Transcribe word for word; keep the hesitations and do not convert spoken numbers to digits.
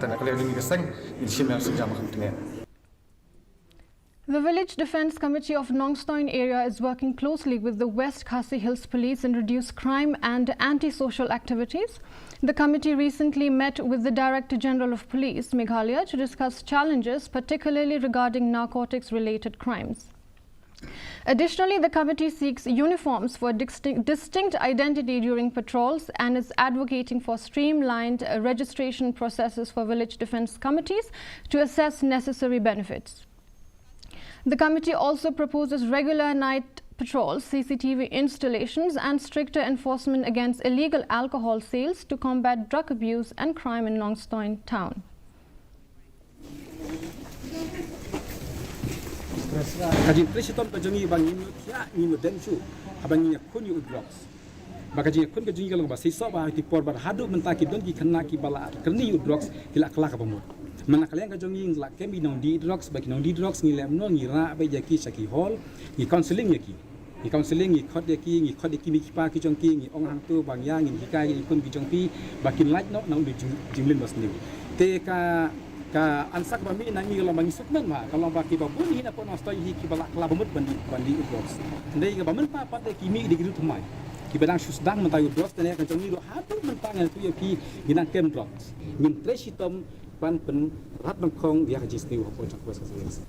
Tang na ka liang jong ngi ka seng, ngin shim ïa ka sienjam kham tyngen. The Village Defence Committee of Nongstoin area is working closely with the West Khasi Hills Police in reduce crime and anti-social activities. The committee recently met with the Director General of Police, Meghalaya, to discuss challenges, particularly regarding narcotics-related crimes. Additionally, the committee seeks uniforms for distinct, distinct identity during patrols and is advocating for streamlined, uh, registration processes for village defence committees to assess necessary benefits. The committee also proposes regular night patrols, C C T V installations, and stricter enforcement against illegal alcohol sales to combat drug abuse and crime in Nongstoin town. Ka jingtrei shitom ka jong ngi ba ngin ïa, ngin ïa dem shuh haba ngin ïakhun ïa u drugs. Ba ka jingïakhun ka jong ngi ka long ba shisha ba ha ki por ba haduh mynta ki don ki khynnah kiba la kyrni ïa u drugs, ki la kylla kaba mut. Mynta ka liang ka jong ngi la kem ïa ki nongdie drugs, ba ki nongdie drugs ngi leh kumno, ngi rah beit ïa ki sha ki hall, ngi counselling ïa ki. Ngi counselling, ngi khot ïa ki, ngi khot ïa ki mei ki pa ki jong ki, ngi ong hangto ba ngin ïa, ngin hikai ïa ki khun ki jong phi ba kin lait noh na u jing, jingmlien basniew. Te ka, ka answer ba mih na ngi ka long ba ngi sngewkmen ba, ka long ba kiba bun hi na poh Nongstoin hi kiba la kylla ba mut ban die, ban die drugs. Hynrei kaba mynta pat de ki mih de ki ruh thymmai. Kiba dang shu sdang mynta ïa u drugs, te ne ka jong ngi ruh haduh mynta ngan ïathuh ïa phi, ngi dang kem drugs. Ngin trei shitom ban pynrap nyngkong ïa ka jingsniew hapoh jong ka West Khasi Hills.